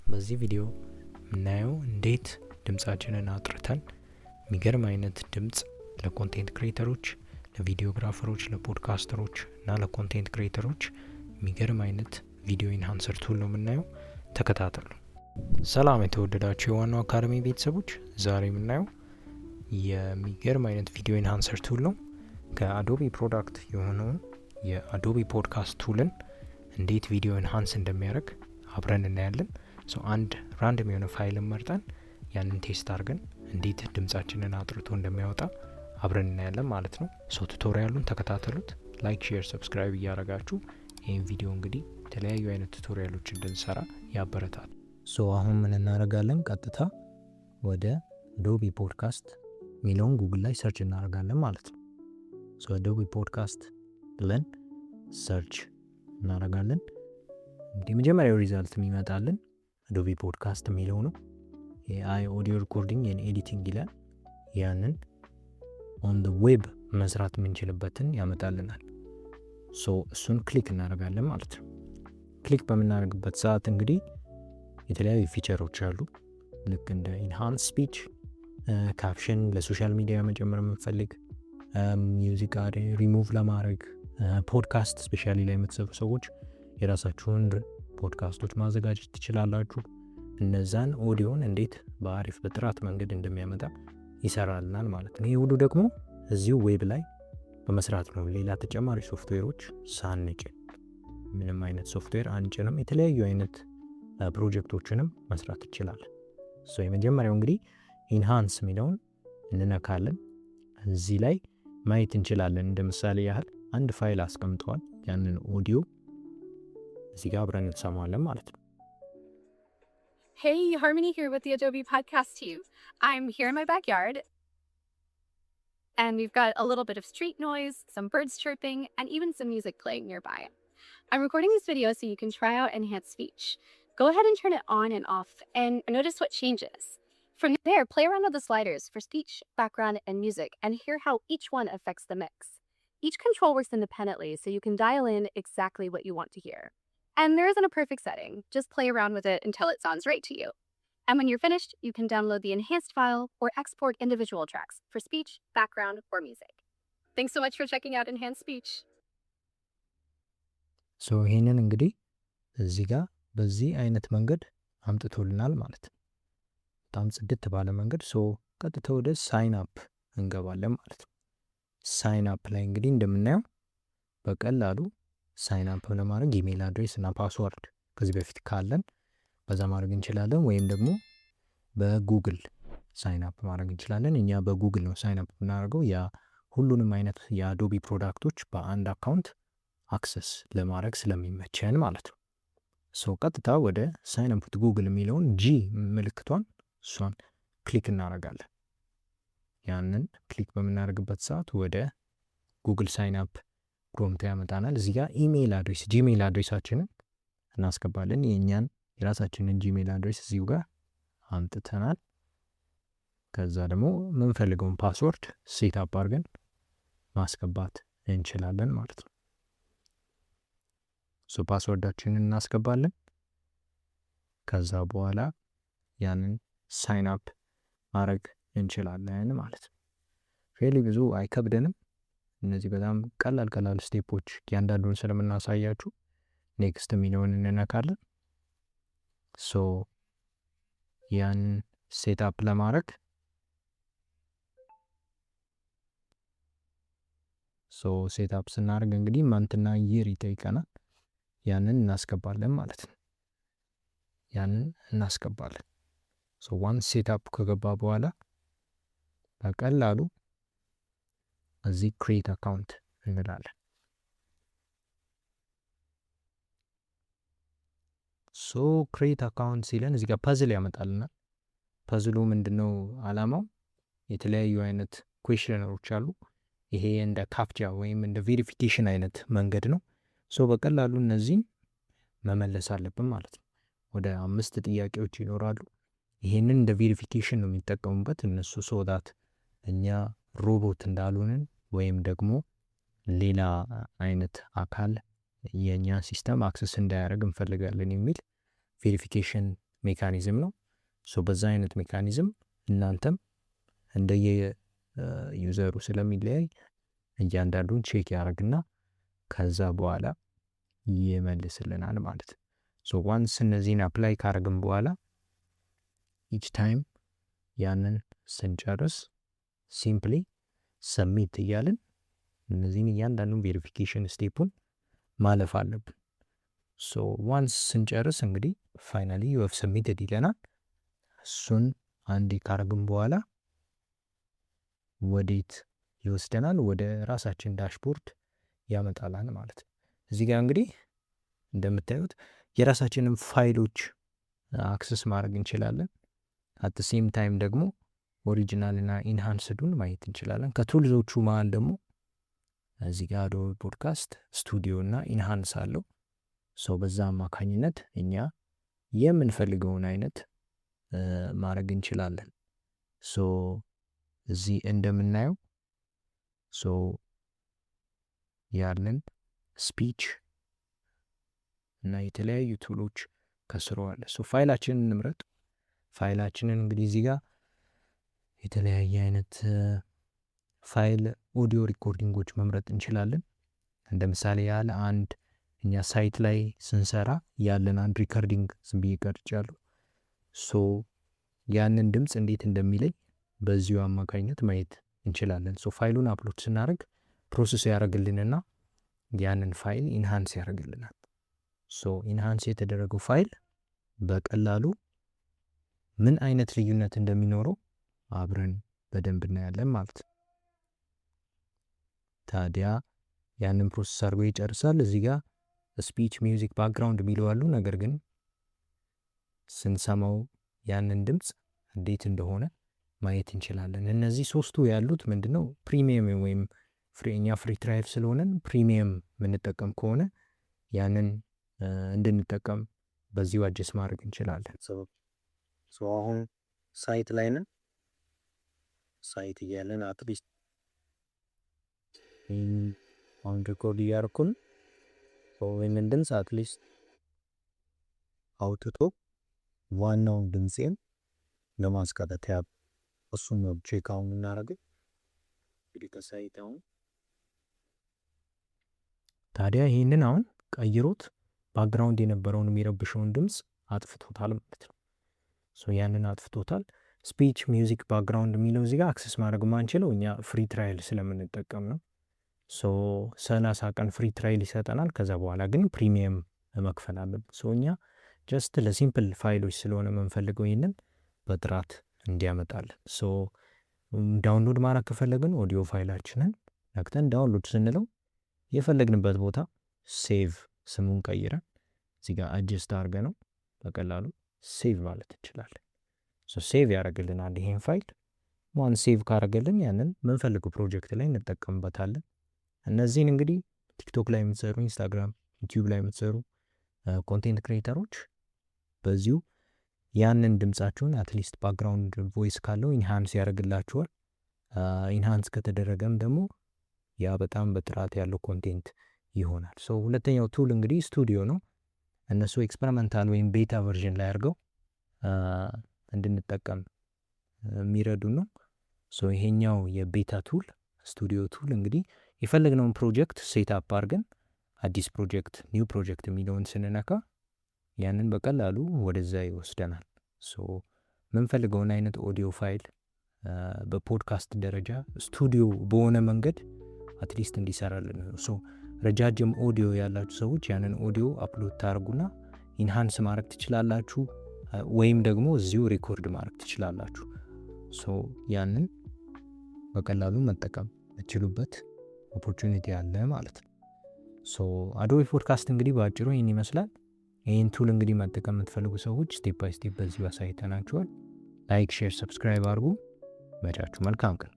በዚህ ቪዲዮ የምናየው እንዴት ድምጻችንን አጥርተን የሚገርም አይነት ድምጽ ለኮንቴንት ክሪኤተሮች፣ ለቪዲዮግራፈሮች፣ ለፖድካስተሮች እና ለ content creator ኦች የሚገርም አይነት video enhancer tool ነው የምናየው። ተከታተሉ። ሰላም የተወደዳችሁ የዋናው አካዳሚ ቤተሰቦች፣ ዛሬ የምናየው የሚገርም አይነት video enhancer tool ነው። ከ Adobe product የሆነውን የ Adobe Podcast tool ን እንዴት ቪዲዮ enhance እንደሚያደርግ አብረን እናያለን። So አንድ random የሆነ ፋይልን መርጠን ያንን test አድርገን እንዴት ድምጻችንን አጥርቶ እንደሚያወጣ አብረን እናያለን ማለት ነው። So tutorial ኡን ተከታተሉት። Like፣ share፣ subscribe እያደረጋችሁ ይህን ቪዲዮ እንግዲህ የተለያዩ አይነት tutorial ኦች እንድንሰራ ያበረታል። So አሁን ምን እናደርጋለን? ቀጥታ ወደ Adobe Podcast የሚለውን ጉግል ላይ search እናደርጋለን ማለት ነው። So Adobe Podcast ብለን search እናደርጋለን። እንግዲህ የመጀመሪያው result የሚመጣልን Adobe Podcast የሚለው ነው። AI audio recording and editing ይላል። ያንን on the web መስራት የምንችልበትን ያመጣልናል። So እሱን click እናደርጋለን ማለት ነው። Click በምናደርግበት ሰዓት እንግዲህ የተለያዩ feature ኦች አሉ። ልክ እንደ enhance speech፣ caption ለ social media መጨመር የምንፈልግ፣ ሚውዚክ ሪሙቭ ለማድረግ፣ podcast specially ላይ የምትሰሩ ሰዎች የራሳችሁን ፖድካስቶች ማዘጋጀት ትችላላችሁ። እነዛን ኦዲዮን እንዴት በአሪፍ በጥራት መንገድ እንደሚያመጣ ይሰራልናል ማለት ነው። ይህ ሁሉ ደግሞ እዚሁ web ላይ በመስራት ነው። ሌላ ተጨማሪ ሶፍትዌሮች ሳንጭን፣ ምንም አይነት ሶፍትዌር አንጭንም። የተለያዩ አይነት ፕሮጀክቶችንም መስራት ይችላል። So የመጀመሪያው እንግዲህ enhance የሚለውን እንነካለን። እዚህ ላይ ማየት እንችላለን። እንደ ምሳሌ ያህል አንድ ፋይል አስቀምጠዋል። ያንን ኦዲዮ እዚህ ጋር አብረን እንሰማዋለን ማለት ነው። Hey, Harmony here with the Adobe Podcast team. I'm here in my backyard, and we've got a little bit of street noise, some birds chirping, and even some music playing nearby. I'm recording this video so you can try out Enhanced Speech. Go ahead and turn it on and off and notice what changes. From there, play around with the sliders for speech, background, and music and hear how each one affects the mix. Each control works independently, so you can dial in exactly what you want to hear. And there isn't a perfect setting. Just play around with it until it sounds right to you. And when you're finished, you can download the enhanced file or export individual tracks for speech, background, or music. Thanks so much for checking out Enhanced Speech. So ይሄንን እንግዲህ እዚህ ጋር በዚህ አይነት መንገድ አምጥቶልናል ማለት ነው። በጣም ጽድት ባለ መንገድ። So ቀጥታ ወደ sign up እንገባለን ማለት ነው። Sign up ላይ እንግዲህ እንደምናየው በቀላሉ sign up ለማድረግ email address እና password ከዚህ በፊት ካለን በዛ ማድረግ እንችላለን፣ ወይም ደግሞ በ Google sign up ማድረግ እንችላለን። እኛ በጉግል ነው sign up የምናደርገው፣ ያ ሁሉንም አይነት የ Adobe product ኦች በአንድ account access ለማድረግ ስለሚመቸን ማለት ነው። So ቀጥታ ወደ sign up with Google የሚለውን G ምልክቷን እሷን click እናደርጋለን። ያንን click በምናደርግበት ሰዓት ወደ Google sign up prompt ያመጣናል። እዚህ ጋር email address፣ Gmail address ኣችንን እናስገባለን። የእኛን የራሳችንን Gmail address እዚሁ ጋር አምጥተናል። ከዛ ደግሞ የምንፈልገውን password set up አድርገን ማስገባት እንችላለን ማለት ነው። So password ኣችንን እናስገባለን። ከዛ በኋላ ያንን sign up ማድረግ እንችላለን ማለት ነው። Really ብዙ አይከብደንም። እነዚህ በጣም ቀላል ቀላል step ኦች እያንዳንዱን ስለምናሳያችሁ next የሚለውን እንነካለን። So ያን set up ለማድረግ፣ so set up ስናደርግ እንግዲህ month ና year ይጠይቀናል። ያንን እናስገባለን ማለት ነው። ያንን እናስገባለን። So once set up ከገባ በኋላ በቀላሉ እዚህ create account እንላለን። So create account ሲለን እዚህ ጋር puzzle ያመጣልናል። Puzzle ኡ ምንድነው አላማው? የተለያዩ አይነት questionnaire ኦች አሉ። ይሄ እንደ captcha ወይም እንደ verification አይነት መንገድ ነው። So በቀላሉ እነዚህን መመለስ አለብን ማለት ነው። ወደ አምስት ጥያቄዎች ይኖራሉ። ይሄንን እንደ verification ነው የሚጠቀሙበት እነሱ፣ so that እኛ ሮቦት እንዳልሆንን ወይም ደግሞ ሌላ አይነት አካል የእኛ system access እንዳያደርግ እንፈልጋለን የሚል verification mechanism ነው። So በዛ አይነት mechanism እናንተም እንደየ user ኡ ስለሚለያይ እያንዳንዱን check ያደርግና ከዛ በኋላ ይመልስልናል ማለት ነው። So once እነዚህን apply ካረግን በኋላ each time ያንን ስንጨርስ simply submit እያልን እነዚህን እያንዳንዱን verification step ኡን ማለፍ አለብን። So once ስንጨርስ እንግዲህ finally you have submitted ይለናል። እሱን አንዴ ካረግን በኋላ ወዴት ይወስደናል? ወደ ራሳችን dashboard ያመጣላል ማለት ነው። እዚህ ጋር እንግዲህ እንደምታዩት የራሳችንን ፋይሎች access ማድረግ እንችላለን። At same time ደግሞ original እና enhanced ኡን ማየት እንችላለን። ከ tools ኦቹ መሀል ደግሞ እዚህ ጋር Adobe Podcast Studio እና enhance አለው። So በዛ አማካኝነት እኛ የምንፈልገውን አይነት ማድረግ እንችላለን። So እዚህ እንደምናየው so ያለን speech እና የተለያዩ tool ኦች ከስሩ አለ። So ፋይላችንን እንምረጥ። ፋይላችንን እንግዲህ እዚህ ጋር የተለያየ አይነት file audio recording ኦች መምረጥ እንችላለን። እንደ ምሳሌ ያህል አንድ እኛ site ላይ ስንሰራ ያለን አንድ recording ዝም ብዬ ቀርጫለሁ። So ያንን ድምፅ እንዴት እንደሚለይ በዚሁ አማካኝነት ማየት እንችላለን። So ፋይሉን upload ስናደርግ process ያደርግልንና ያንን ፋይል enhance ያደርግልናል። So enhance የተደረገው ፋይል በቀላሉ ምን አይነት ልዩነት እንደሚኖረው አብረን በደንብ እናያለን ማለት ነው። ታዲያ ያንን process አድርጎ ይጨርሳል። እዚህ ጋር speech፣ music፣ background የሚለው አሉ። ነገር ግን ስንሰማው ያንን ድምፅ እንዴት እንደሆነ ማየት እንችላለን። እነዚህ ሶስቱ ያሉት ምንድነው? Premium ወይም እኛ free trial ስለሆነን premium የምንጠቀም ከሆነ ያንን እንድንጠቀም በዚሁ adjust ማድረግ እንችላለን። So አሁን site ላይ ነን። Site እያለን at least አሁን record እያደረኩን ይህንን ድምፅ at least አውጥቶ ዋናውን ድምፄን ለማስቀረት ያ እሱን ነው check አሁን የምናደርገው። እንግዲህ ከ site አሁን ታዲያ ይህንን አሁን ቀይሮት background የነበረውን የሚረብሸውን ድምፅ አጥፍቶታል ማለት ነው። So ያንን አጥፍቶታል። Speech፣ music፣ background የሚለው እዚህ ጋር access ማድረግ ማንችለው እኛ free trial ስለምንጠቀም ነው። So 30 ቀን free trial ይሰጠናል። ከዛ በኋላ ግን premium መክፈል አለብን። So እኛ just ለ simple ፋይሎች ስለሆነ የምንፈልገው ይህንን በጥራት እንዲያመጣልን። So download ማድረግ ከፈለግን ኦዲዮ ፋይላችንን ነክተን download ስንለው የፈለግንበት ቦታ save ስሙን ቀይረን እዚህ ጋር adjust አድርገነው በቀላሉ save ማለት እንችላለን። So save ያደርግልናል ይሄን ፋይል። Once save ካደረገልን ያንን ምንፈልገው ፕሮጀክት ላይ እንጠቀምበታለን። እነዚህን እንግዲህ ቲክቶክ ላይ የምትሰሩ፣ ኢንስታግራም፣ ዩቲዩብ ላይ የምትሰሩ content creator ኦች በዚሁ ያንን ድምጻችሁን at least background voice ካለው enhance ያደርግላችኋል። Enhance ከተደረገም ደግሞ ያ በጣም በጥራት ያለው content ይሆናል። So ሁለተኛው tool እንግዲህ ስቱዲዮ ነው። እነሱ experimental ወይም beta version ላይ አድርገው እንድንጠቀም የሚረዱ ነው። So ይሄኛው የ beta tool studio tool እንግዲህ የፈለግነውን ፕሮጀክት set up አድርገን አዲስ ፕሮጀክት new project የሚለውን ስንነካ ያንን በቀላሉ ወደዛ ይወስደናል። So የምንፈልገውን አይነት audio file በ podcast ደረጃ ስቱዲዮ በሆነ መንገድ at least እንዲሰራልን ነው። So ረጃጅም ኦዲዮ ያላችሁ ሰዎች ያንን audio upload ታደርጉና enhance ማድረግ ትችላላችሁ፣ ወይም ደግሞ እዚሁ record ማድረግ ትችላላችሁ። So ያንን በቀላሉ መጠቀም የምትችሉበት opportunity አለ ማለት ነው። So Adobe Podcast እንግዲህ በአጭሩ ይህን ይመስላል። ይህን tool እንግዲህ መጠቀም የምትፈልጉ ሰዎች step by step በዚሁ አሳይተናችኋል። Like፣ share፣ subscribe አድርጉ። መቻችሁ። መልካም ቀን።